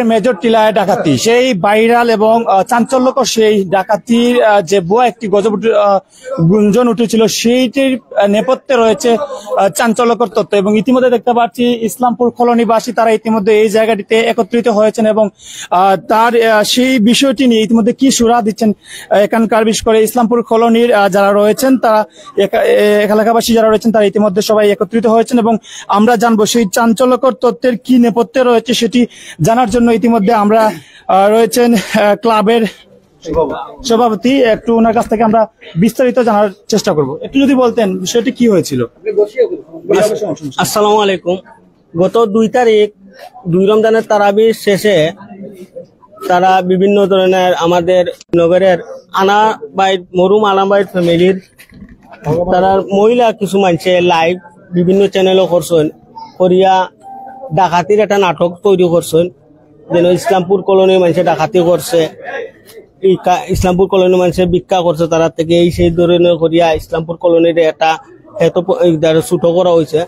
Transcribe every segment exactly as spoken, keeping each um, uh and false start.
মেজর টিলায় ডাকাতি, সেই ভাইরাল এবং আহ, চাঞ্চল্যকর সেই ডাকাতির আহ, যে ভুয়া একটি গজব উঠে- আহ, গুঞ্জন উঠেছিল, সেইটির আহ, নেপথ্যে রয়েছে আহ, চাঞ্চল্যকর তথ্য। এবং ইতিমধ্যে দেখতে পাচ্ছি ইসলামপুর কলোনিবাসী তারা ইতিমধ্যে এই জায়গাটিতে একত্রিত হয়েছেন এবং আহ, তার আহ, সেই বিষয়টি নিয়ে ইতিমধ্যে কি সুরা দিচ্ছেন আহ, এখানকার, বিশেষ করে ইসলামপুর কলোনির আহ, যারা রয়েছেন তারা একা- এ- এলাকাবাসী যারা রয়েছেন তারা ইতিমধ্যে সবাই একত্রিত হয়েছেন এবং আমরা জানবো সেই চাঞ্চল্যকর তথ্যের কি নেপথ্যে রয়েছে সেটি জানার জন্য ইতিমধ্যে আমরা আহ, রয়েছেন আহ, ক্লাবের সভাপতি, একটু ওনার কাছ থেকে আমরা বিস্তারিত জানার চেষ্টা করব। একটু যদি বলতেন বিষয়টি কি হয়েছিল? আসসালামু আলাইকুম। গত দুই তারিখ, দুই রমজানের তারাবির শেষে তারা বিভিন্ন ধরনের আমাদের নগরের আনা বাইর, মরুম আনা বাইর ফ্যামিলির তারা মহিলা কিছু মানষে লাইভ বিভিন্ন চ্যানেলও করছেন, করিয়া ডাকাতির একটা নাটক তৈরি করছেন, যেন ইসলামপুর কলোনির মানষে ডাকাতি করছে, এই কা- ইসলামপুর কলোনির মানষে ভিক্ষা করছে, তারা থেকে এই সেই ধরনের করিয়া ইসলামপুর কলোনির একটা এত প- এই দ্বারা ছোট করা হয়েছে।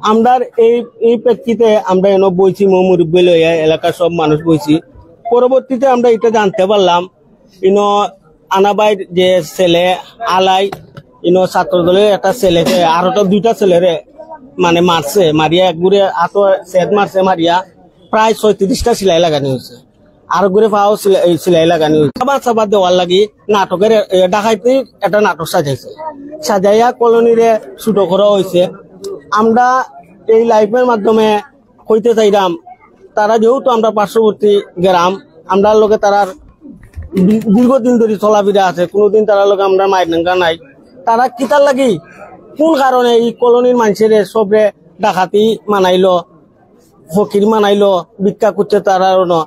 আমরা এই এই প্রেক্ষিতে আমরা এনে বইছি, মৌ মুরব্বী লইয়া এলাকার সব মানুষ বইছি। পরবর্তীতে আমরা এটা জানতে পারলাম, ইনো আনাবাইর যে ছেলে আলাই, ইনো ছাত্র দলের একটা ছেলেকে, আরোটা দুইটা ছেলেরে মানে মারছে, মারিয়া একগুরে হাতো সেদ মারছে, মারিয়া প্রায় ছয়ত্রিশটা সেলাই লাগানি হয়েছে, আর গুরে পাও সেলাই, এই সেলাই লাগানি হয়েছে। আবার সাবার দেওয়ার লাগি নাটকের, এ, ডাকাতি একটা নাটক সাজাইছে, সাজাইয়া কলোনিরে ছোট করা হয়েছে। আমরা এই লাইভের মাধ্যমে কইতে চাইলাম, তারা যেহেতু আমরা পার্শ্ববর্তী গ্রাম, আমরার লগে তারার দি- দীর্ঘদিন ধরে চলাফেরা আছে, কোনোদিন তারার লগে আমরা মাইর নাঙ্গা নাই। তারা কিতার লাগি, কোন কারণে এই কলোনির মানুষের সবরে ডাকাতি মানাইলো, ফকির মানাইলো, ভিক্ষা করছে তারা অনো।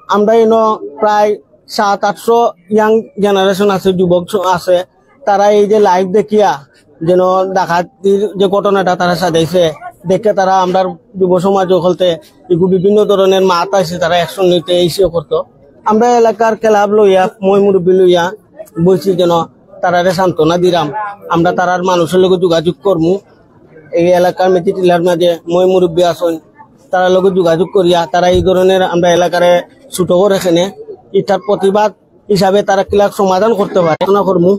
আমরা এনো প্রায় সাত আটশো ইয়াং জেনারেশন আছে, যুবক স- আছে, তারা এই যে লাইভ দেখিয়া যেন ডাকাতির যে ঘটনাটা তারা সাজাইছে, দেখে তারা আমরার যুব সমাজ হকলতে এগু বিভিন্ন ধরনের মাত আছে, তারা অ্যাকশন নিতে ইসে করতো। আমরা এলাকার ক্লাব লইয়া, ময় মুরব্বী লইয়া বলছি যেন তারারে সান্ত্বনা দিলাম, আমরা তারার মানুষের লগে যোগাযোগ করমু। এই এলাকার মেথি টিলার মাঝে ময় মুরব্বী আছেন, তারার লগে যোগাযোগ করিয়া তারা এই ধরনের আমরা এলাকারে ছোট করে এখানে ইটার প্রতিবাদ হিসাবে তারা কিলা সমাধান করতে পারে, আলোচনা করমু।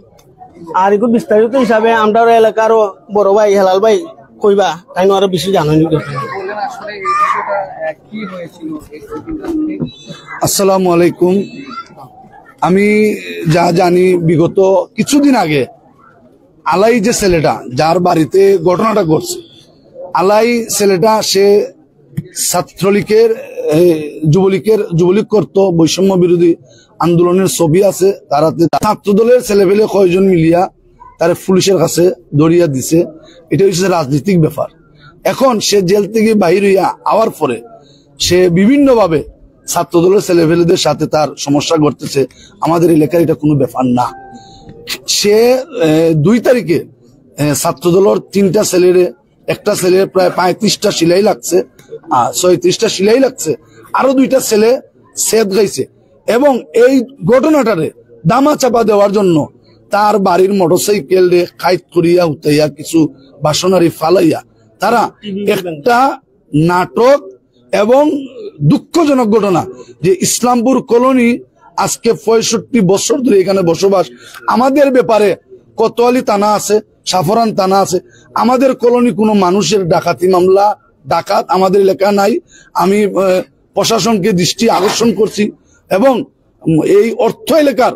আর একটু বিস্তারিত হিসাবে আমরা এলাকারও বড় ভাই হেলাল ভাই কইবা, তাই আরো বেশি জানানি দরকার। বললেন আসলে এই বিষয়টা, আহ, কি হয়েছিল এই ঘটনাটা? আসসালামু আলাইকুম। আমি যা জানি, বিগত কিছুদিন আগে আলাই যে ছেলেটা, যার বাড়িতে ঘটনাটা ঘটছে, আলাই ছেলেটা সে ছাত্রলীগের, এ, যুবলীগের, যুবলীগ করত, বৈষম্য বিরোধী আন্দোলনের ছবি আছে তার হাতে। ছাত্র দলের ছেলেপেলে কয়জন মিলিয়া তারে পুলিশের কাছে ধরিয়া দিছে। এটা হচ্ছে রাজনৈতিক ব্যাপার। এখন সে জেল থেকে বাহির হইয়া আওয়ার পরে সে বিভিন্নভাবে ছাত্র দলের ছেলেপেলেদের সাথে তার সমস্যা ঘটতেছে। আমাদের এলাকার এটা কোনো ব্যাপার না। সে, এ, দুই তারিখে, এ, ছাত্র দলের তিনটা ছেলেরে, একটা ছেলের প্রায় পঁয়ত্রিশটা সেলাই লাগছে, আ, ছয়ত্রিশটা সেলাই লাগছে, আরো দুইটা ছেলে সেদ খাইছে। এবং এই ঘটনাটারে ধামাচাপা দেওয়ার জন্য তার বাড়ির মোটরসাইকেলরে কাইত করিয়া উঠাইয়া কিছু বাসনারি ফালাইয়া তারা একটা নাটক এবং দুঃখজনক ঘটনা যে ইসলামপুর কলোনি আজকে পঁয়ষট্টি বছর ধরে এখানে বসবাস, আমাদের ব্যাপারে কোতোয়ালি থানা আছে, সাফরান থানা আছে, আমাদের কলোনি কোনো মানুষের ডাকাতি মামলা, ডাকাত আমাদের এলাকা নাই। আমি, আহ, প্রশাসনকে দৃষ্টি আকর্ষণ করছি এবং, উম, এই অর্থ এলাকার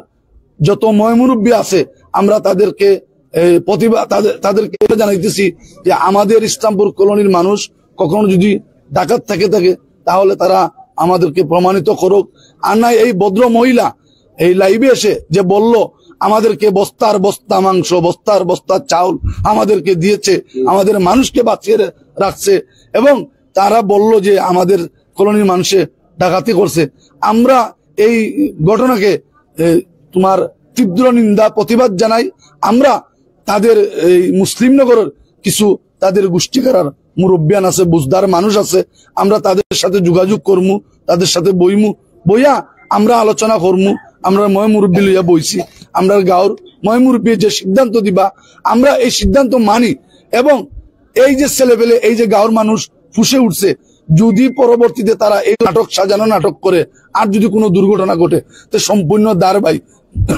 যত ময়মুরব্বী আছে, আমরা তাদেরকে, এই, প্রতিভা-, তাদের, তাদেরকে জানাইতেছি যে আমাদের ইসলামপুর কলোনির মানুষ কখনো যদি ডাকাত থেকে থাকে, তাহলে তারা আমাদেরকে প্রমাণিত করুক। আর নাই এই ভদ্র মহিলা এই লাইভে এসে যে বলল, আমাদেরকে বস্তার বস্তা মাংস, বস্তার বস্তা চাউল আমাদেরকে দিয়েছে, আমাদের মানুষকে বাঁচিয়ে রা-, রাখছে, এবং তারা বলল যে আমাদের কলোনির মানুষে ডাকাতি করছে। আমরা এই ঘটনাকে, এ, তোমার তীব্র নিন্দা, প্রতিবাদ জানাই। আমরা তাদের এই মুসলিম নগরের কিছু তাদের গোষ্ঠী কারার মুরব্বিয়ান আছে, বুঝদার মানুষ আছে, আমরা তাদের সাথে যোগাযোগ করমু, তাদের সাথে বইমু, বইয়া আমরা আলোচনা করমু। আমরা ময় মুরব্বী লইয়া বইছি, আমরা গাঁওর ময় মুরব্বী যে সিদ্ধান্ত দিবা, আমরা এই সিদ্ধান্ত মানি। এবং এই যে ছেলেপেলে, এই যে গাঁওর মানুষ ফুসে উঠছে, যদি পরবর্তীতে তারা এই নাটক সাজানো নাটক করে আর যদি কোনো দুর্ঘটনা ঘটে, তো সম্পূর্ণ দায়ভার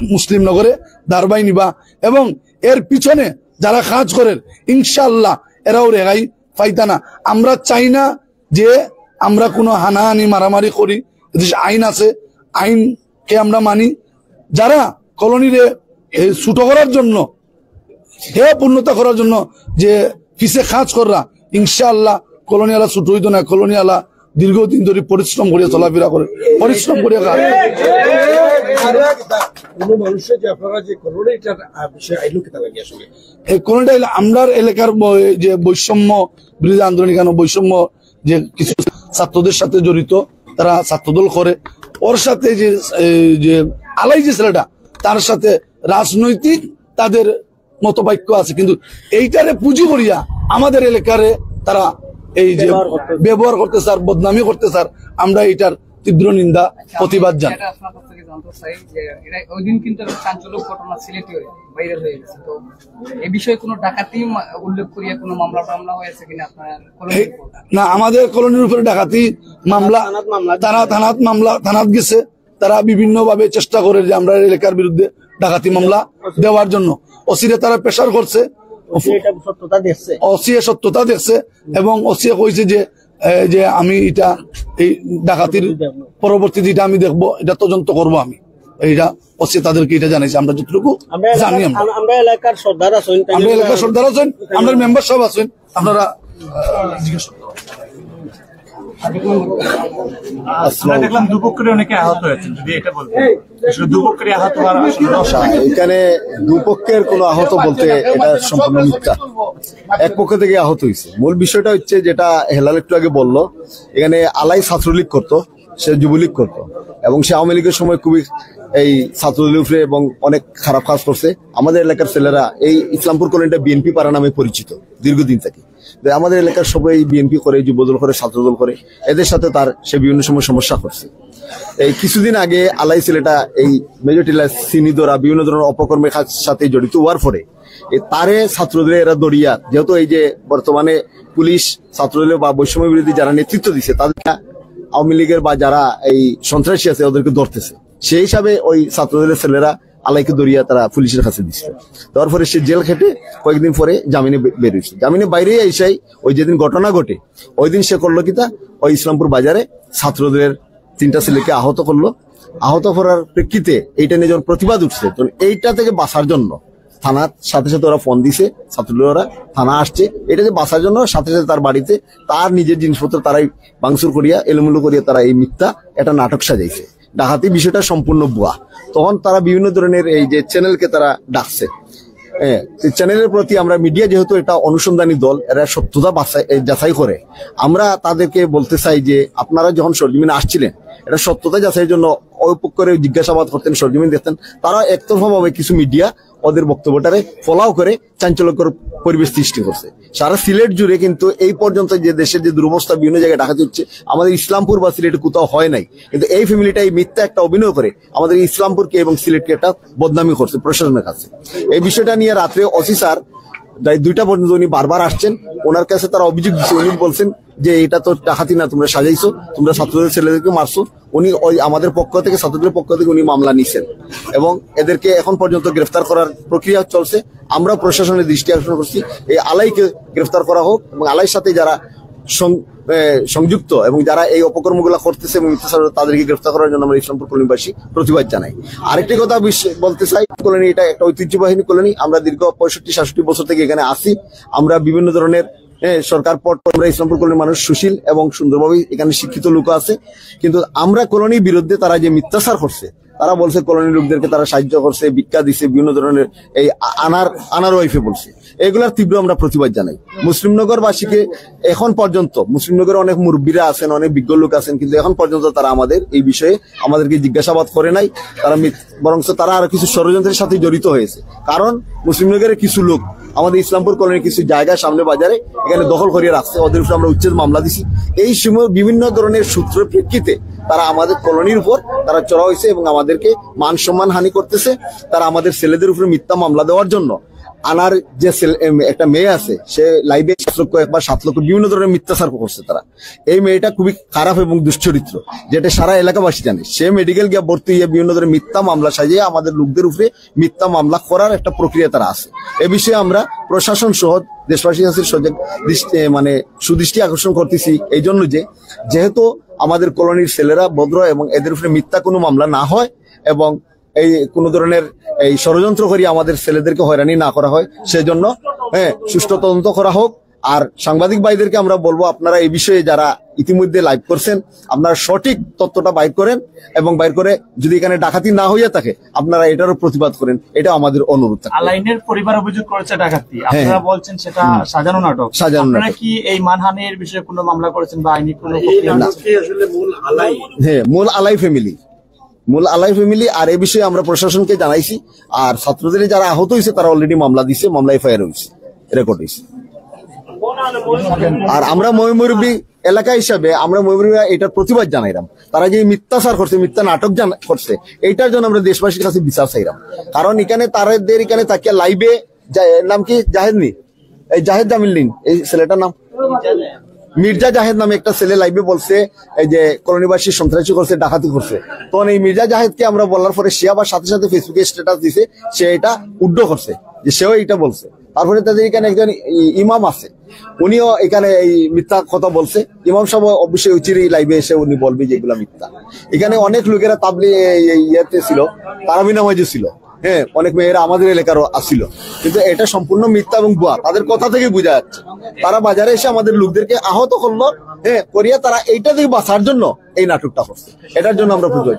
মুসলিমনগরে দায়ভার নিবা। এবং এর পিছনে যারা কাজ করের, ইনশাআল্লাহ, এরাও রেহাই পাইতা না। আমরা চাই না যে আমরা কোনো হানাহানি মারামারি করি। এদেশে আইন আছে, আইনকে আমরা মানি। যারা কলোনিরে এই ছোট করার জন্য, হে পূর্ণতা করার জন্য যে পিছে কাজ কররা, ইনশাআল্লাহ কলোনিওয়ালা ছোট হইতো না। কলোনিওয়ালা দীর্ঘদিন ধরে পরিশ্রম করিয়া চলাফেরা করে, পরিশ্রম করিয়া খায়। কোনো মানুষের যে আপনারা যে কলোনিটার বিষয়ে আইলো কিতা লাগে আসলে? এই কলোনিটা হইলো আমরার এলাকার ব-, যে বৈষম্য বিরোধী আন্দোলন, এখানে বৈষম্য যে কিছু ছাত্রদের সাথে জড়িত, তারা ছাত্রদল করে, ওর সাথে যে, এই যে আলাই যে ছেলেটা, তার সাথে রাজনৈতিক তাদের মতবাক্য আছে, কিন্তু এইটারে পুঁজি করিয়া আমাদের এলাকারে তারা এই যে ব্যবহার করতেছে। ব্যবহার করতেছে আর বদনামি করতেছে, আর আমরা এটার তীব্র নিন্দা, প্রতিবাদ জানাই। এটা আপনার কাছ থেকে জানতে চাই যে এটা ওই দিন কিন্তু একটা চাঞ্চল্যকর ঘটনা সিলেটে ভাইরাল হয়ে গেছে, তো এই বিষয়ে কোনো ডাকাতি মা-, উল্লেখ করিয়া কোনো মামলা টামলা হয়েছে কিনা আপনার কলোনির এই, উপর? না, আমাদের কলোনির উপরে ডাকাতি মামলা, থানাত মামলা তারা থানাত মামলা, থানাত গেছে, তারা বিভিন্নভাবে চেষ্টা করে যে আমরা এলাকার বিরুদ্ধে ডাকাতি মামলা দেওয়ার জন্য। ওসিরে তারা প্রেশার করছে, এটা সত্যতা দেখছে। ওসিয়ে সত্যতা দেখছে এবং ওসিয়ে কইছে যে, এ, যে আমি এটা এই ডাকাতির পরবর্তীতে এটা আমি দেখবো, এটা তদন্ত করব আমি। এইটা ওসি তাদেরকে এটা জানাইছে, আমরা যতটুকু আমরা জানি এলাকার আমরা। আমরা এলাকার সর্দার আছেন, তাই আমরা না? এলাকার সর্দার আছেন, আমরা মেম্বার সাহেব আছেন, আপনারা আহ, জিজ্ঞেস করতে পারেন। আমরা দেখলাম দুপক্ষের অনেকে আহত হয়েছেন, যদি এটা বলতেন। আসলে দুপক্ষের আহত হওয়ার আসলে রহস্য আচ্ছা, এখানে দুপক্ষের কোনো আহত বলতে এটা সম্পূর্ণ মিথ্যা। এক পক্ষ থেকে আহত হয়েছে। মূল বিষয়টা হচ্ছে যেটা হেলাল একটু আগে বলল, এখানে আলাই ছাত্রলীগ করতো, সে যুবলীগ করতো এবং সে আওয়ামী লীগের সময় খুবই এই ছাত্রদের উপরে এবং অনেক খারাপ কাজ করছে। আমাদের এলাকার ছেলেরা এই ইসলামপুর কলোনিটা বিএনপি পাড়া নামে পরিচিত দীর্ঘদিন থেকে। তো আমাদের এলাকার সবাই বিএনপি করে, যুবদল করে, ছাত্রদল করে, এদের সাথে তার সে বিভিন্ন সময় সমস্যা করছে। এই কিছুদিন আগে আলাই ছেলেটা এই মেজর টিলা চিনি ধরা বিভিন্ন ধরনের অপকর্মের কাজ সাথে জড়িত হওয়ার পরে এই তারে ছাত্রদের এরা ধরিয়া, যেহেতু এই যে বর্তমানে পুলিশ ছাত্রদের বা বৈষম্য বিরোধী যারা নেতৃত্ব দিছে তাদের আওয়ামী লীগের বা যারা এই সন্ত্রাসী আছে ওদেরকে ধরতেছে, সেই হিসাবে ওই ছাত্রদের ছেলেরা আলাইকে ধরিয়া তারা পুলিশের কাছে দিচ্ছে। দেওয়ার পরে সে জেল খেটে কয়েকদিন পরে জামিনে বে- বের হয়েছে। জামিনে বাইরে আইসাই ওই যেদিন ঘটনা ঘটে, ওই দিন সে করলো কিতা, ওই ইসলামপুর বাজারে ছাত্রদের তিনটা ছেলেকে আহত করলো। আহত করার প্রেক্ষিতে এইটা নিয়ে যখন প্রতিবাদ উঠছে, তখন এইটা থেকে বাঁচার জন্য থানার সাথে সাথে ওরা ফোন দিছে, ছাত্রলীগরা থানা আসছে, এটা যে বাঁচার জন্য সাথে সাথে তার বাড়িতে তার নিজের জিনিসপত্র তারাই ভাঙচুর করিয়া এলোমেলো করিয়া তারা এই মিথ্যা একটা নাটক সাজাইছে। ডাকাতি বিষয়টা সম্পূর্ণ ভুয়া। তখন তারা বিভিন্ন ধরনের এই যে চ্যানেলকে তারা ডাকছে, হ্যাঁ, তো চ্যানেলের প্রতি আমরা মিডিয়া যেহেতু এটা অনুসন্ধানী দল, এরা সত্যতা বাছাই- এই যাচাই করে, আমরা তাদেরকে বলতে চাই যে আপনারা যখন সরজমিনে আসছিলেন, এটা সত্যতা যাচাইয়ের জন্য ওই পক্ষরে জিজ্ঞাসাবাদ করতেন, সরজমিন দেখতেন। তারা একতরফাভাবে কিছু মিডিয়া ওদের বক্তব্যটারে ফলাও করে চাঞ্চল্যকর পরিবেশ সৃষ্টি করছে। সারা সিলেট জুড়ে কিন্তু এই পর্যন্ত যে দেশের যে দুরবস্থা, বিভিন্ন জায়গায় ডাকাতি হচ্ছে, আমাদের ইসলামপুর বা সিলেটে কোথাও হয় নাই, কিন্তু এই ফ্যামিলিটা এই মিথ্যা একটা অভিনয় করে আমাদের ইসলামপুরকে এবং সিলেটকে একটা বদনামি করছে প্রশাসনের কাছে। এই বিষয়টা নিয়ে রাত্রে ওসি স্যার প্রায় দুইটা পর্যন্ত উনি বারবার আসছেন, ওনার কাছে তারা অভিযোগ দিচ্ছে, উনি বলছেন যে এটা তো ডাকাতি না, তোমরা সাজাইছো, তোমরা ছাত্রদের ছেলেদেরকে মারছো। উনি ওই আমাদের পক্ষ থেকে, ছাত্রদের পক্ষ থেকে উনি মামলা নিছেন এবং এদেরকে এখন পর্যন্ত গ্রেফতার করার প্রক্রিয়া চলছে। আমরা প্রশাসনের দৃষ্টি আকর্ষণ করছি এই আলাইকে গ্রেফতার করা হোক এবং আলাইর সাথে যারা সং- এ, সংযুক্ত এবং যারা এই অপকর্মগুলো করতেছে এবং মিথ্যাচার, তাদেরকে গ্রেফতার করার জন্য আমরা ইসলামপুর কলোনিবাসী প্রতিবাদ জানাই। আরেকটি কথা বিশ- বলতে চাই, কলোনি এটা একটা ঐতিহ্যবাহী কলোনি। আমরা দীর্ঘ পঁয়ষট্টি সাতষট্টি বছর থেকে এখানে আছি। আমরা বিভিন্ন ধরনের, এ, সরকার পট আমরা ইসলামপুর কলোনির মানুষ সুশীল এবং সুন্দরভাবে এখানে শিক্ষিত লোক আছে, কিন্তু আমরা কলোনির বিরুদ্ধে তারা যে মিথ্যাচার করছে, তারা বলছে কলোনির লোকদেরকে তারা সাহায্য করছে, ভিক্ষা দিছে, বিভিন্ন ধরনের এই আ- আনার আনার ওয়াইফে বলছে, এগুলার তীব্র আমরা প্রতিবাদ জানাই। মুসলিমনগরবাসীকে এখন পর্যন্ত, মুসলিমনগরে অনেক মুরব্বীরা আছেন, অনেক বিজ্ঞ লোক আছেন, কিন্তু এখন পর্যন্ত তারা আমাদের এই বিষয়ে আমাদেরকে জিজ্ঞাসাবাদ করে নাই। তারা মিথ- বরঞ্চ তারা আরো কিছু ষড়যন্ত্রের সাথে জড়িত হয়েছে, কারণ মুসলিমনগরের কিছু লোক আমাদের ইসলামপুর কলোনির কিছু জায়গা সামনে বাজারে এখানে দখল করিয়া রাখছে, ওদের উপরে আমরা উচ্ছেদ মামলা দিছি। এই সময় বিভিন্ন ধরনের সূত্রের প্রেক্ষিতে তারা আমাদের কলোনির উপর তারা চড়া হয়েছে এবং আমাদেরকে মান সম্মান হানি করতেছে। তারা আমাদের ছেলেদের উপরে মিথ্যা মামলা দেওয়ার জন্য আনার যে ছেলে, এম, একটা মেয়ে আছে, সে লাইভে সাত লক্ষ, একবার সাত লক্ষ, বিভিন্ন ধরনের মিথ্যাচার করছে তারা। এই মেয়েটা খুবই খারাপ এবং দুশ্চরিত্র, যেটা সারা এলাকাবাসী জানে। সে মেডিকেল গিয়া ভর্তি হইয়া বিভিন্ন ধরনের মিথ্যা মামলা সাজিয়ে আমাদের লোকদের উপরে মিথ্যা মামলা করার একটা প্রক্রিয়া তারা আছে। এ বিষয়ে আমরা প্রশাসন সহ দেশবাসীর কাছে সজাগ দৃষ্টি, মানে, সুদৃষ্টি আকর্ষণ করতেছি এই জন্য যে, যেহেতু আমাদের কলোনির ছেলেরা ভদ্র এবং এদের উপরে মিথ্যা কোনো মামলা না হয় এবং এই কোনো ধরনের এই ষড়যন্ত্র করি আমাদের ছেলেদেরকে হয়রানি না করা হয়, সেজন্য, হ্যাঁ, সুষ্ঠু তদন্ত করা হোক। আর সাংবাদিক ভাইদেরকে আমরা বলবো, আপনারা এই বিষয়ে যারা ইতিমধ্যে লাইভ করছেন, আপনারা সঠিক তথ্যটা বাইর করেন এবং বাইর করে যদি এখানে ডাকাতি না হইয়া থাকে, আপনারা এটারও প্রতিবাদ করেন, এটা আমাদের অনুরোধ থাকবে। আলাইনের পরিবার অভিযোগ করেছে ডাকাতি, হ্যাঁ, আপনারা হ্যাঁ। বলছেন সেটা হুম। সাজানো নাটক। সাজানো আপনারা নাটক। কি এই মানহানির বিষয়ে কোনো মামলা করেছেন বা আইনি কোনো এই প্রক্রিয়া নাটক আছে? কি আসলে মূল আলাই? হ্যাঁ, মূল আলাই ফ্যামিলি, মূল আলাই ফ্যামিলি। আর এ বিষয়ে আমরা প্রশাসনকে জানাইছি। আর ছাত্রদের যারা আহত হয়েছে, তারা অলরেডি মামলা দিছে, মামলা এফআইআর হয়েছে, রেকর্ড হয়েছে। আর আমরা ময়মুরব্বী এলাকা হিসাবে আমরা ময়মুরব্বী এটার প্রতিবাদ জানাইলাম। তারা যে মিথ্যাচার করছে, মিথ্যা নাটক জানা করছে, এইটার জন্য আমরা দেশবাসীর কাছে বিচার চাইলাম। কারণ এখানে তাদের এখানে তাকিয়া লাইভে, নাম কি, জাহেদ নি, এই জাহেদ জামিল নিন, এই ছেলেটার নাম মির্জা জাহেদ নামে একটা ছেলে লাইভে বলছে, এই যে কলোনিবাসী সন্ত্রাসী করছে, ডাকাতি করছে। তখন এই মির্জা জাহেদকে আমরা বলার পরে সে আবার সাথে সাথে ফেসবুকে স্ট্যাটাস দিছে, সে এটা উইথড্র করছে, যে সেও এটা বলছে। তারপরে তাদের এখানে একজন ই-, ইমাম আছে, উনিও এখানে এই মিথ্যা কথা বলছে। ইমাম সাহেব অবশ্যই অচিরেই লাইভে এসে উনি বলবে যেগুলা মিথ্যা। এখানে অনেক লোকেরা তাবলি-, এই, এই ইয়েতে ছিল, তারাবি নামাজে ছিল। হ্যাঁ, অনেক মেয়েরা আমাদের এলাকারও আসিল, কিন্তু এটা সম্পূর্ণ মিথ্যা এবং ভুয়া। তাদের কথা থেকে বোঝা যাচ্ছে, তারা বাজারে এসে আমাদের লোকদেরকে আহত করলো, হ্যাঁ, করিয়া তারা এইটা থেকে বাঁচার জন্য এই নাটকটা করছে। এটার জন্য আমরা বুঝাই।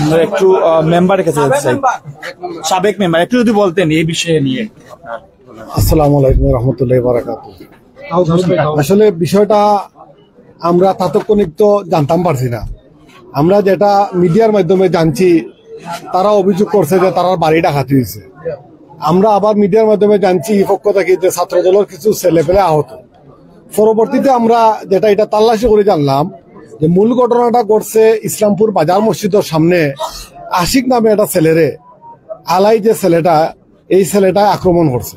আমরা একটু, আহ, মেম্বারের কাছে যেতে চাই। সাবেক মেম্বার একটু যদি বলতেন এই বিষয়ে নিয়ে। আসসালামু আলাইকুম রহমতুল্লাহ বারাকাতুহু। আসলে বিষয়টা আমরা তাৎক্ষণিক তো জানতাম পারছি না। আমরা যেটা মিডিয়ার মাধ্যমে জানছি, তারা অভিযোগ করছে যে তারার বাড়ি ডাকাতি হয়েছে। আমরা আবার মিডিয়ার মাধ্যমে জানছি এই পক্ষ থেকে যে ছাত্র দলের কিছু ছেলেপেলে আহত। পরবর্তীতে আমরা যেটা এটা তল্লাশি করে জানলাম যে মূল ঘটনাটা ঘটছে ইসলামপুর বাজার মসজিদের সামনে আশিক নামে একটা ছেলেরে আলাই যে ছেলেটা, এই ছেলেটা আক্রমণ করছে।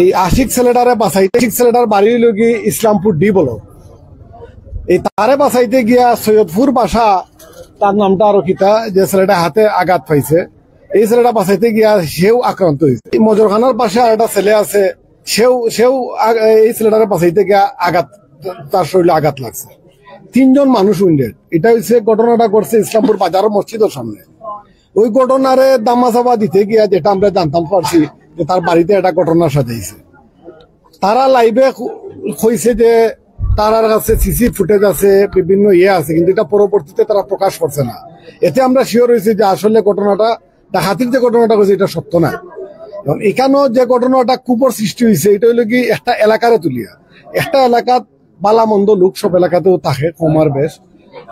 এই আশিক ছেলেটারে বাঁচাইতে, আশিক ছেলেটার বাড়ি হইল কি ইসলামপুর ডি বলো। এই তারে বাঁচাইতে গিয়া সৈয়দপুর বাসা, তার নামটা আরো কিতা, যে ছেলেটা হাতে আঘাত পাইছে, এই ছেলেটা বাঁচাইতে গিয়া সেও আক্রান্ত হয়েছে। এই মজরখানার পাশে আর একটা ছেলে আছে, সেও, সেও আ-, এই ছেলেটারে বাঁচাইতে গিয়া আঘাত, তার শরীরে আঘাত লাগছে। তিনজন মানুষ উইন্ডেড। এটা হচ্ছে ঘটনাটা ঘটছে ইসলামপুর বাজার মসজিদের সামনে। ওই ঘটনারে দামাচাপা দিতে গিয়া যেটা আমরা জানতাম পারছি যে তার বাড়িতে একটা ঘটনা সাজাইছে। তারা লাইভে ক-, কইছে যে তারার কাছে সিসি ফুটেজ আছে, বিভিন্ন ইয়ে আছে, কিন্তু এটা পরবর্তীতে তারা প্রকাশ করছে না। এতে আমরা শিওর হয়েছি যে আসলে ঘটনাটা, ডাকাতির যে ঘটনাটা হয়েছে, এটা সত্য না। এবং এখানেও যে ঘটনাটা ক্ষোভর সৃষ্টি হয়েছে, এটা হইলো কি একটা এলাকারে তুলিয়া, একটা এলাকাত বালা মন্দ লোক সব এলাকাতেও থাকে, কম আর বেশ।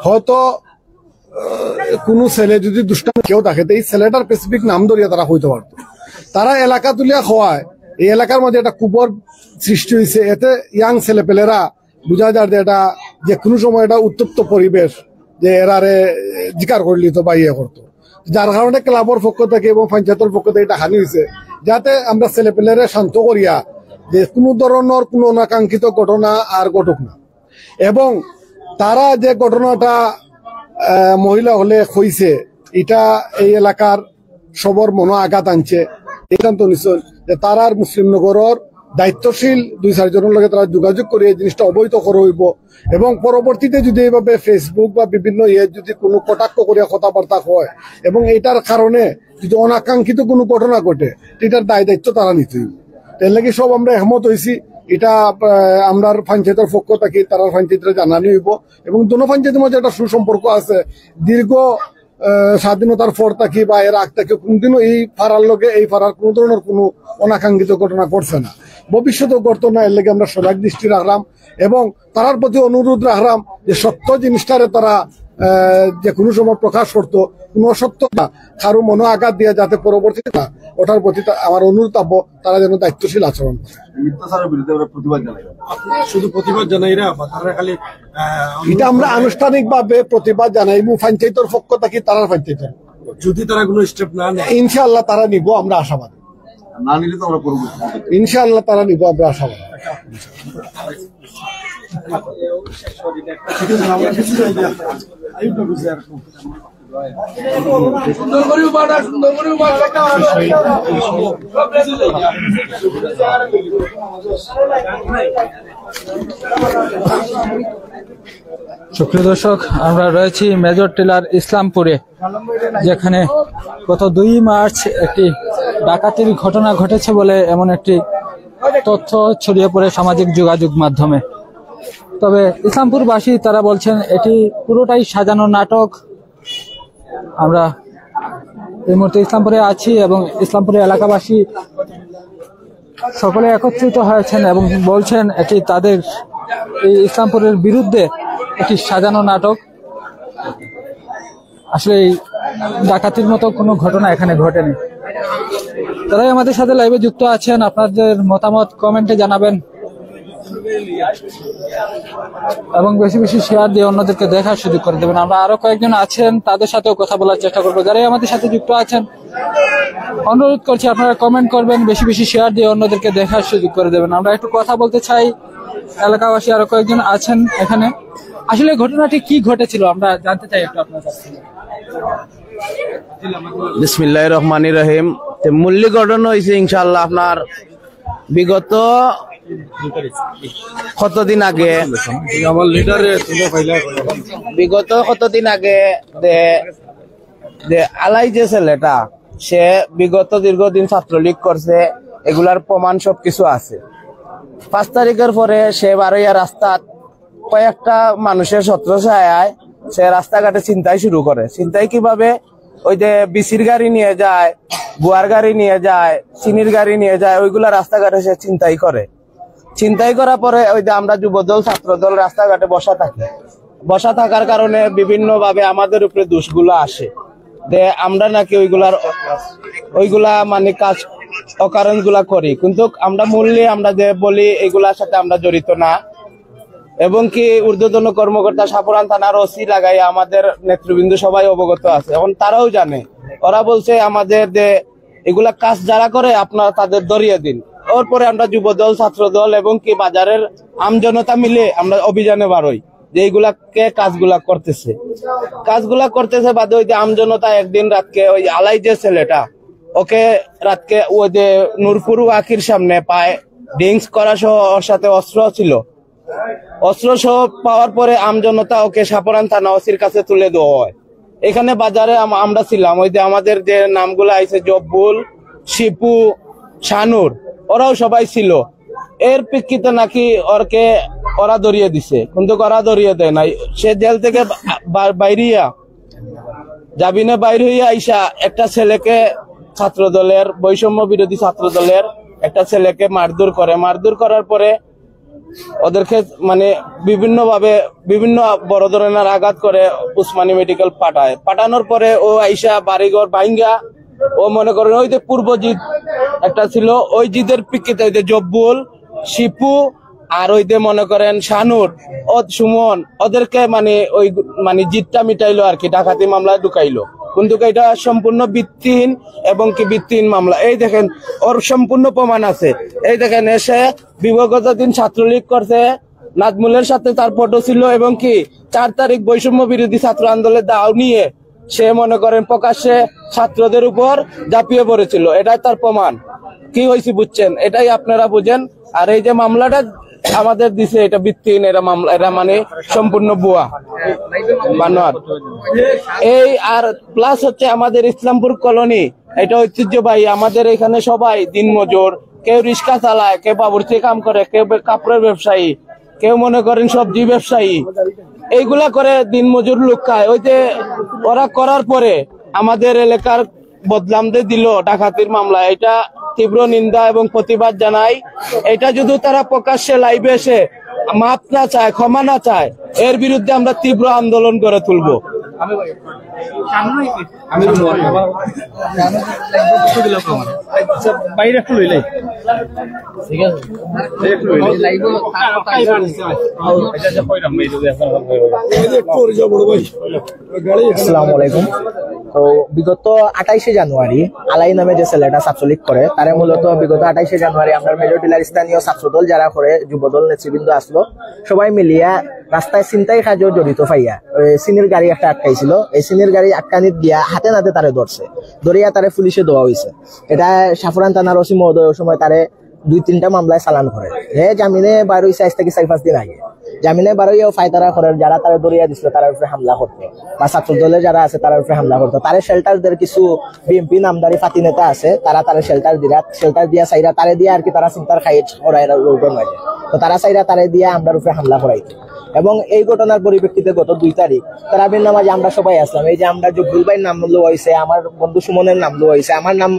হয়তো আহ, কোনো ছেলে যদি দুষ্টামি কেউ থাকে, তো এই ছেলেটার স্পেসিফিক নাম ধরিয়া তারা কইতে পারতো। তারা এলাকা তুলিয়া কওয়ায় এই এলাকার মধ্যে একটা ক্ষোভর সৃষ্টি হয়েছে। এতে ইয়াং ছেলেপেলেরা বুঝা যায় যে এটা যে কোনো সময় এটা উত্তপ্ত পরিবেশ, যে এরারে জিকার করলি তো বা ইয়ে করতো, যার কারণে ক্লাবর পক্ষ থেকে এবং পঞ্চায়েতের পক্ষ থেকে ডাকানি হয়েছে, যাতে আমরা ছেলেপেলেরে শান্ত করিয়া যে কোনো ধরনের কোনো অনাকাঙ্ক্ষিত ঘটনা আর ঘটুক না। এবং তারা যে ঘটনাটা, আহ, মহিলা হলে কইছে, এটা এই এলাকার সবর মনো আঘাত আনছে। সিদ্ধান্ত নিছেন যে তারার মুসলিম নগরর দায়িত্বশীল দুই চারজনের লগে তারা যোগাযোগ করে এই জিনিসটা অবহিত করা হইব। এবং পরবর্তীতে যদি এইভাবে ফেসবুক বা বিভিন্ন ইয়ে যদি কোনো কটাক্ষ করিয়া কথাবার্তা হয় এবং এটার কারণে যদি অনাকাঙ্ক্ষিত কোনো ঘটনা ঘটে, এটার দায় দায়িত্ব তারা নিতে হইব। এর লাগি সব আমরা একমত হইছি। এটা, আহ, আমরার পঞ্চায়েতের পক্ষ থাকি, তারার পঞ্চায়েতরে জানানি হইব। এবং দোনো পঞ্চায়েতের মাঝে একটা সুসম্পর্ক আছে, দীর্ঘ, আহ, স্বাধীনতার পর থাকি বা এর আগ থাকি কোনদিনও এই পাড়ার লগে এই পাড়ার কোনো ধরনের কোনো অনাকাঙ্ক্ষিত ঘটনা ঘটছে না, ভবিষ্যতেও ঘটতো না। এর লাগি আমরা সজাগ দৃষ্টি রাখলাম এবং তারার প্রতি অনুরোধ রাখলাম যে সত্য জিনিসটারে তারা, আহ, যে কোনো সময় প্রকাশ করতো, কোনো অসত্য না, কারো মনো আঘাত দিয়া যাতে পরবর্তীতে না, ওটার প্রতি তা-, আমার অনুরোধ থাকবো, তারা যেন দায়িত্বশীল আচরণ করে। মিথ্যাচারের বিরুদ্ধে আমরা প্রতিবাদ জানাই। শুধু প্রতিবাদ জানাই না, বা তারা খালি, আহ, এটা আমরা আনুষ্ঠানিকভাবে প্রতিবাদ জানাই এবং পঞ্চায়েতের পক্ষ থাকি, তারার পঞ্চায়েতের। যদি তারা কোনো স্টেপ না নেয়, ইনশাআল্লাহ তারা নিব, আমরা আশাবাদী। না নিলে তো আমরা পরবর্তী ইনশাআল্লাহ তারা নিব, আমরা আশা করি। সুপ্রিয় দর্শক, আমরা রয়েছি মেজর টিলার ইসলামপুরে, যেখানে গত দুই মার্চ একটি ডাকাতির ঘটনা ঘটেছে বলে এমন একটি তথ্য ছড়িয়ে পড়ে সামাজিক যোগাযোগ মাধ্যমে। তবে ইসলামপুরবাসী তারা বলছেন এটি পুরোটাই সাজানো নাটক। আমরা এই মুহূর্তে ইসলামপুরে আছি এবং ইসলামপুরের এলাকাবাসী সকলে একত্রিত হয়েছেন এবং বলছেন এটি তাদের, এই ইসলামপুরের বিরুদ্ধে একটি সাজানো নাটক। আসলে এই ডাকাতির মতো কোনো ঘটনা এখানে ঘটেনি। তারাই আমাদের সাথে লাইভে যুক্ত আছেন, আপনাদের মতামত কমেন্টে জানাবেন এবং বেশি বেশি শেয়ার দিয়ে অন্যদেরকে দেখার সুযোগ করে দেবেন। আমরা আরো কয়েকজন আছেন, তাদের সাথেও কথা বলার চেষ্টা করবো। যারাই আমাদের সাথে যুক্ত আছেন, অনুরোধ করছি আপনারা কমেন্ট করবেন, বেশি বেশি শেয়ার দিয়ে অন্যদেরকে দেখার সুযোগ করে দেবেন। আমরা একটু কথা বলতে চাই এলাকাবাসী, আরো কয়েকজন আছেন এখানে। আসলে ঘটনাটি কি ঘটেছিল আমরা জানতে চাই একটু আপনার কাছ থেকে। বিসমিল্লাহির রহমানির রহিম। তে মূল্য ঘটনা হয়েছে ইনশাআল্লাহ আপনার বিগত কতদিন আগে, আমার লিডারে বিগত কতদিন আগে যে, যে আলাই যে ছেলেটা, সে বিগত দীর্ঘদিন ছাত্রলীগ করছে, এগুলার প্রমাণ সবকিছু আছে। পাঁচ তারিখের পরে সে বারোইয়া রাস্তাত কয়েকটা মানুষের ছত্রছায়ায় সে রাস্তাঘাটে ছিনতাই শুরু করে। ছিনতাই কিভাবে? ওই যে বিসির গাড়ি নিয়ে যায়, গুয়ার গাড়ি নিয়ে যায়, চিনির গাড়ি নিয়ে যায়, ওইগুলা রাস্তাঘাটে সে ছিনতাই করে। ছিনতাই করার পরে ওই যে আমরা যুবদল, ছাত্রদল রাস্তাঘাটে বসা থাকি। বসা থাকার কারণে বিভিন্নভাবে আমাদের উপরে দোষগুলো আসে যে আমরা নাকি ওইগুলার, ওইগুলা মানে কাজ, অকারণগুলা করি, কিন্তু আমরা মূল্যে আমরা যে বলি এগুলার সাথে আমরা জড়িত না। এবং কি ঊর্ধ্বতন কর্মকর্তা সাপুরান থানার ওসি লাগাই আমাদের নেতৃবৃন্দ সবাই অবগত আছে, এখন তারাও জানে। ওরা বলছে আমাদের যে এগুলা কাজ যারা করে আপনারা তাদের ধরিয়ে দিন। ওর পরে আমরা যুবদল, ছাত্রদল এবং কি বাজারের আমজনতা মিলে আমরা অভিযানে বারোই যে এইগুলা কে কাজগুলা করতেছে। কাজগুলা করতেছে বাদে ওই যে আমজনতা একদিন রাতকে ওই আলাই যে ছেলেটা, ওকে রাতকে ওই যে নূরপুর ওয়াকির সামনে পায় ড্রিঙ্কস করা সহ ওর সাথে অস্ত্র ছিল। অস্ত্র সহ পাওয়ার পরে আমজনতা ওকে সাপুরান থানা ওসির কাছে তুলে দেওয়া হয়। এখানে বাজারে আম-, আমরা ছিলাম, ওই যে আমাদের যে নামগুলো আইছে, জব্বুল, শিপু, শানুর, ওরাও সবাই ছিল। এর প্রেক্ষিতে নাকি ওরকে ওরা ধরিয়ে দিছে, কিন্তু ওরা ধরিয়ে দেয় নাই। সে জেল থেকে বা-, বা-, বাইরিয়া জামিনে বাইর হইয়া আইসা একটা ছেলেকে, ছাত্রদলের, বৈষম্য বিরোধী ছাত্রদলের একটা ছেলেকে মারধর করে। মারধর করার পরে ওদেরকে মানে বিভিন্নভাবে বিভিন্ন বড় ধরনের আঘাত করে উসমানী মেডিকেল পাঠায়। পাঠানোর পরে ও আইসা বাড়িঘর ভাঙ্গা, ও মনে করেন ওই যে পূর্ব জিদ একটা ছিল, ওই জিদের প্রেক্ষিতে ওই যে জব্বুল, শিপু আর ওই যে মনে করেন শানুর, ও সুমন, ওদেরকে মানে ওই মানে জিদটা মিটাইলো আর কি, ডাকাতি মামলায় ঢুকাইলো। কিন্তু এটা সম্পূর্ণ ভিত্তিহীন এবং কি ভিত্তিহীন মামলা। এই দেখেন, ওর সম্পূর্ণ প্রমাণ আছে। এই দেখেন, এসে বিগত দিন ছাত্রলীগ করছে, নাজমুলের সাথে তার ফটো ছিল এবং কি চার তারিখ বৈষম্য বিরোধী ছাত্র আন্দোলনের দাও নিয়ে সে মনে করেন প্রকাশ্যে ছাত্রদের উপর ঝাঁপিয়ে পড়েছিল, এটাই তার প্রমাণ। কি হয়েছে বুঝছেন, এটাই আপনারা বুঝেন। আর এই যে মামলাটা আমাদের দিছে, এটা ভিত্তিহীন, এটা মামলা, এটা মানে সম্পূর্ণ ভুয়া, বানোয়াট। এই আর প্লাস হচ্ছে আমাদের ইসলামপুর কলোনি, এটা ঐতিহ্যবাহী। আমাদের এখানে সবাই দিনমজুর, কেউ রিক্সা চালায়, কেউ বাবুর্চি কাম করে, কেউ বে-, কাপড়ের ব্যবসায়ী, কেউ মনে করেন সবজি ব্যবসায়ী, এইগুলা করে দিনমজুর লোক খায়। ওই যে ওরা করার পরে আমাদের এলাকার বদনাম যে দিল ডাকাতির মামলা, এটা তীব্র নিন্দা এবং প্রতিবাদ জানাই। এটা যদি তারা প্রকাশ্যে লাইভে এসে মাফ না চায়, ক্ষমা না চায়, এর বিরুদ্ধে আমরা তীব্র আন্দোলন গড়ে তুলব। আমি আচ্ছা, বাইরে একটু লইলাই। ঠিক আছে। বাইরে একটু লইলাই। আসসালামু আলাইকুম। তো বিগত আঠাইশে জানুয়ারি আলাই নামে যে ছেলেটা ছাত্রলীগ করে, তারে মূলত বিগত আঠাইশে জানুয়ারি আমরা মেজর টিলার স্থানীয় ছাত্রদল যারা করে, যুবদল নেতৃবৃন্দ আসলো, সবাই মিলিয়া রাস্তায় ছিনতাই কাজেও জড়িত পাইয়া ওই সিনির গাড়ি একটা আটকাইছিল। এই সিনির গাড়ি আটকানিত দিয়া হাতে নাতে তারে ধরছে, ধরিয়া তারে পুলিশে দেওয়া হয়েছে। এটা সাফরান থানার ওসি মহোদয় ওই সময় তারে দুই তিনটা মামলায় চালান করে। হে জামিনে বার হইছে আজ থেকে চার পাঁচ দিন আগে। জামিনে বার হইয়াও ফায়তারা করে, যারা তারা দরিয়া দিছিল তার উপরে হামলা করতো, বা ছাত্র দলে যারা আছে তার উপরে হামলা করতো। তারে শেল্টার দের কিছু বিএনপি নামধারী ফাতি নেতা আছে, তারা তারে শেল্টার দিরা, শেল্টার দিয়া চাইরা তারে দিয়া আর কি তারা চিন্তার খাইয়ে করায় রোডের মাঝে। তো তারা চাইরা তারে দিয়া আমরার উপরে হামলা করাইতো। এবং এই ঘটনার পরিপ্রেক্ষিতে গত দুই তারিখ তারাবির নামাজে আমরা সবাই আসলাম। এই যে আমরা জব্বুল ভাইয়ের নাম লওয়া হয়েছে, আমার বন্ধু সুমনের নাম লওয়া হয়েছে, আমার নাম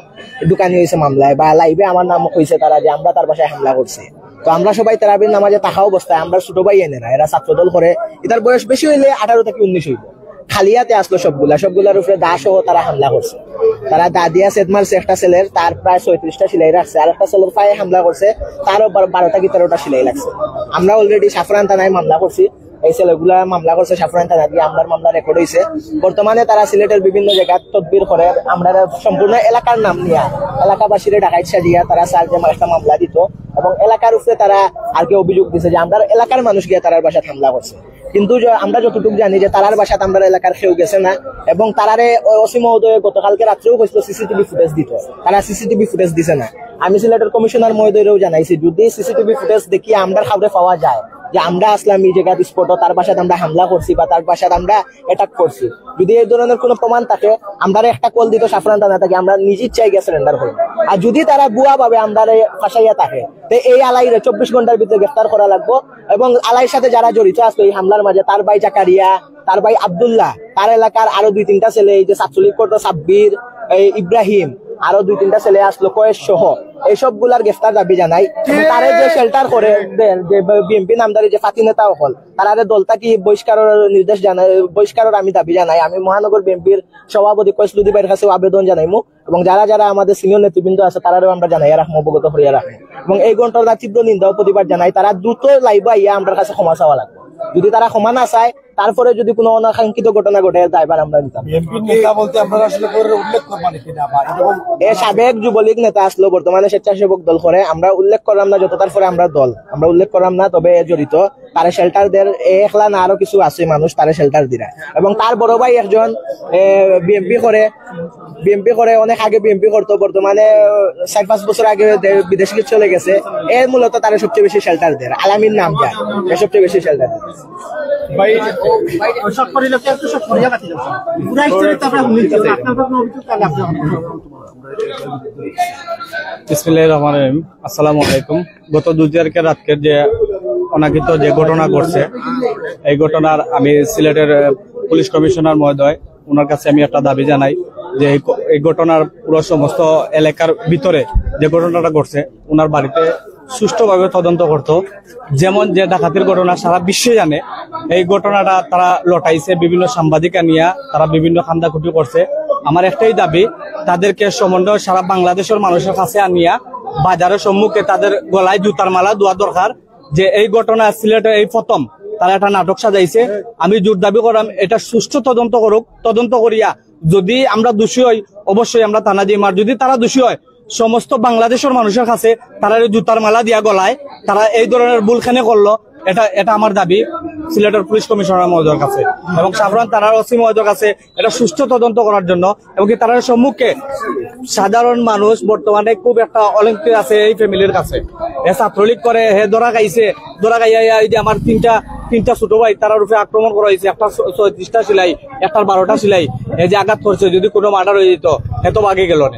ঢুকানি হয়েছে মামলায়, বা লাইভে আমার নাম হয়েছে তারা যে আমরা তার বাসায় হামলা করছি। তো আমরা সবাই তারাবির নামাজে থাকা অবস্থায় আমরা ছোট ভাই এনে না, এরা ছাত্রদল করে, এটার বয়স বেশি হইলে আঠারো থেকে উনিশ হইব। খালি হাতে আসলো সবগুলা, সবগুলার উপরে দা সহ তারা হামলা করছে। তারা দা দিয়া সেট মারছে একটা ছেলের, তার প্রায় ছয়ত্রিশটা সেলাই রাখছে, আর একটা ছেলের পায়ে হামলা করছে, তারও বার-, বারোটা কি তেরোটা সেলাই লাগছে। আমরা অলরেডি সাফরান থানায় মামলা করছি, এই ছেলেগুলা মামলা করছে সাফরান থানা দিয়ে, আমরার মামলা রেকর্ড হইছে। বর্তমানে তারা সিলেটের বিভিন্ন জায়গায় তদবির করে, আমরা সম্পূর্ণ এলাকার নাম নিয়া এলাকাবাসীরে ডাকাইত সাজিয়া তারা স্যার যে একটা মামলা দিত এবং এলাকার উপরে তারা আর কি অভিযোগ দিছে যে আমরা এলাকার মানুষ গিয়া তারার বাসাত হামলা করছে। কিন্তু য-, আমরা যতটুকু জানি যে তারার বাসাত আমরা এলাকার কেউ গেছে না এবং তারারে ও-, ওসি মহোদয় গতকালকে রাত্রেও কইছিল সিসিটিভি ফুটেজ দিত, তারা সিসিটিভি ফুটেজ দিছে না। আমি সিলেটের কমিশনার মহোদয়রেও জানাইছি, যদি সিসিটিভি ফুটেজ দেখি আমরা কাউরে পাওয়া যায় যে আমরা আসলাম এই জায়গাত স্পটও, তার বাসাত আমরা হামলা করছি বা তার বাসাত আমরা অ্যাটাক করছি, যদি এই ধরনের কোনো প্রমাণ থাকে, আমরা একটা কল দিত সাফরান থানা থেকে, আমরা নিজ ইচ্ছায় গিয়ে সারেন্ডার করবো। আর যদি তারা ভুয়া ভাবে আমরা ফাঁসাইয়া থাকে, তো এই আলাইরে চব্বিশ ঘন্টার ভিতরে গ্রেফতার করা লাগবো। এবং আলাইর সাথে যারা জড়িত আছে এই হামলার মাঝে, তার ভাই জাকারিয়া, তার ভাই আব্দুল্লাহ, তার এলাকার আরো দুই তিনটা ছেলে, এই যে ছাত্রলীগ করতো সাব্বির, এই ইব্রাহিম, আরো দুই তিনটা ছেলে আসলো কয়েস সহ, এই সবগুলার গ্রেফতার দাবি জানাই। এবং তারে যে শেল্টার করে দেন, যে বিএনপি নামধারী যে ফাতি নেতা হল, তারারে দল থাকি বহিষ্কারের নির্দেশ জানাই, বহিষ্কারের আমি দাবি জানাই। আমি মহানগর বিএনপির সভাপতি কয়েস লুদি ভাইয়ের কাছেও আবেদন জানাইমু এবং যারা যারা আমাদের সিনিয়র নেতৃবৃন্দ আছে তারারেও আমরা জানাইয়া রাখমু, অবগত করিয়া রাখমু। এবং এই ঘটনার তীব্র নিন্দা ও প্রতিবাদ জানাই। তারা দ্রুত লাইভে আইয়া আমরার কাছে ক্ষমা চাওয়া লাগবে। যদি তারা ক্ষমা না চায়, তারপরে যদি কোনো অনাকাঙ্ক্ষিত ঘটনা ঘটে, এর দায়ভার আমরা নিতাম। বিএনপির নেতা বলতে আপনারা আসলে করে উল্লেখ করবেন কিনা বা এরকম এ সাবেক যুবলীগ নেতা আসলো, বর্তমানে স্বেচ্ছাসেবক দল করে, আমরা উল্লেখ করলাম না, যতটার পরে আমরা দল, আমরা উল্লেখ করলাম না, তবে এ জড়িত। তারা শেল্টার দের, এ একলা না, আরো কিছু আছে মানুষ, তারা শেল্টার দিরা। এবং তার বড় ভাই একজন বিএনপি করে, বিএনপি করে, অনেক আগে বিএনপি করতো, বর্তমানে আহ, চার পাঁচ বছর আগে দে- বিদেশে চলে গেছে। এ মূলত তারা সবচেয়ে বেশি শেল্টার দের, আলামিন নাম যায়, এ সবচেয়ে বেশি শেল্টার দের। ভাই, শর্ট করিলে তো একটু শর্ট করিয়া কাটি যাচ্ছে। পুরা স্টোরি তো আপনারা শুনতে চাচ্ছেন। আপনার কোনো অভিযোগ তাহলে আপনি বিসমিল্লাহির রহমানির রহিম। আসসালামু আলাইকুম। গত দুই তারিখের রাতকে যে অনাকাঙ্ক্ষিত যে ঘটনা ঘটছে, এই ঘটনার আমি সিলেটের আহ, পুলিশ কমিশনার মহোদয়, ওনার কাছে আমি একটা দাবি জানাই যে এই ঘ- এই ঘটনার পুরো সমস্ত এলাকার ভিতরে যে ঘটনাটা ঘটছে, ওনার বাড়িতে সুষ্ঠুভাবে তদন্ত করতো। যেমন যে ডাকাতির ঘটনা সারা বিশ্বে জানে, এই ঘটনাটা তারা লটাইছে, বিভিন্ন সাংবাদিক আনিয়া তারা বিভিন্ন কান্দাকুটি করছে। আমার একটাই দাবি, তাদেরকে সমন্বয় সারা বাংলাদেশের মানুষের কাছে আনিয়া বাজারের সম্মুখে তাদের গলায় জুতার মালা দেওয়া দরকার। যে এই ঘটনা সিলেটে এই প্রথম তারা একটা নাটক সাজাইছে। আমি জোর দাবি করাম, এটা সুষ্ঠু তদন্ত করুক, তদন্ত করিয়া যদি আমরা দোষী হই, অবশ্যই আমরা থানা দিম, আর যদি তারা দোষী হয়, সমস্ত বাংলাদেশের মানুষের কাছে তারা এই জুতার মালা দিয়া গলায়, তারা এই ধরনের ভুল কেনে করলো, এটা এটা আমার দাবি সিলেটের পুলিশ কমিশনার মহোদয়ের কাছে এবং সাফরান থানার ওসি মহোদয়ের কাছে এটা সুষ্ঠু তদন্ত করার জন্য। এবং কি তার সম্মুখে সাধারণ মানুষ বর্তমানে খুব একটা অলঙ্কিত আছে এই ফ্যামিলির কাছে। এ ছাত্রলীগ করে, হে ধরা খাইছে, ধরা খাইয়া ইয়া এই যে আমার তিনটা তিনটা ছোট ভাই, তারার উপরে আক্রমণ করা হয়েছে, একটা ছ- ছয়ত্রিশটা সিলাই, একটার বারোটা সিলাই, এই যে আঘাত করছে, যদি কোনো মার্ডার হয়ে যেত, এত আগে গেল না।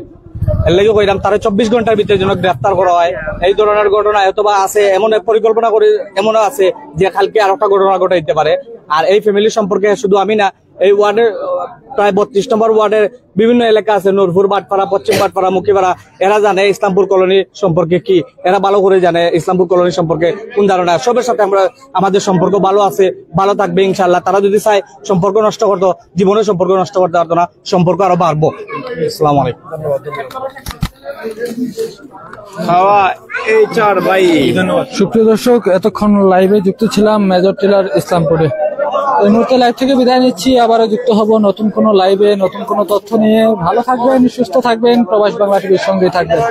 এর লাগি কইলাম, তারা চব্বিশ ঘন্টার ভিতরে যেন গ্রেফতার করা হয়। এই ধরনের ঘটনা এত বা আছে, এমন এক পরিকল্পনা করে এমনও আছে যে কালকে আর একটা ঘটনা ঘটাইতে পারে। আর এই ফ্যামিলি সম্পর্কে শুধু আমি না, এই ওয়ার্ডের আহ, প্রায় বত্রিশ নম্বর ওয়ার্ডের বিভিন্ন এলাকা আছে, নূরপুর, ভাটপাড়া, পশ্চিম ভাটপাড়া, মুখিপাড়া, এরা জানে ইসলামপুর কলোনি সম্পর্কে কি, এরা ভালো করে জানে ইসলামপুর কলোনি সম্পর্কে কোন ধারণা। সবের সাথে আমরা, আমাদের সম্পর্ক ভালো আছে, ভালো থাকবে ইনশাআল্লাহ। তারা যদি চায় সম্পর্ক নষ্ট করতো, জীবনে সম্পর্ক নষ্ট করতে পারতো না, সম্পর্ক আরো বাড়বো। আসসালামু আলাইকুম। খাওয়া এই চার ভাই। সুপ্রিয় দর্শক, এতক্ষণ লাইভে যুক্ত ছিলাম মেজর টিলার ইসলামপুরে। এই মুহূর্তে লাইভ থেকে বিদায় নিচ্ছি। আবারও যুক্ত হব নতুন কোনো লাইভে, নতুন কোনো তথ্য নিয়ে। ভালো থাকবেন, সুস্থ থাকবেন, প্রবাস বাংলা টিভির সঙ্গে থাকবেন।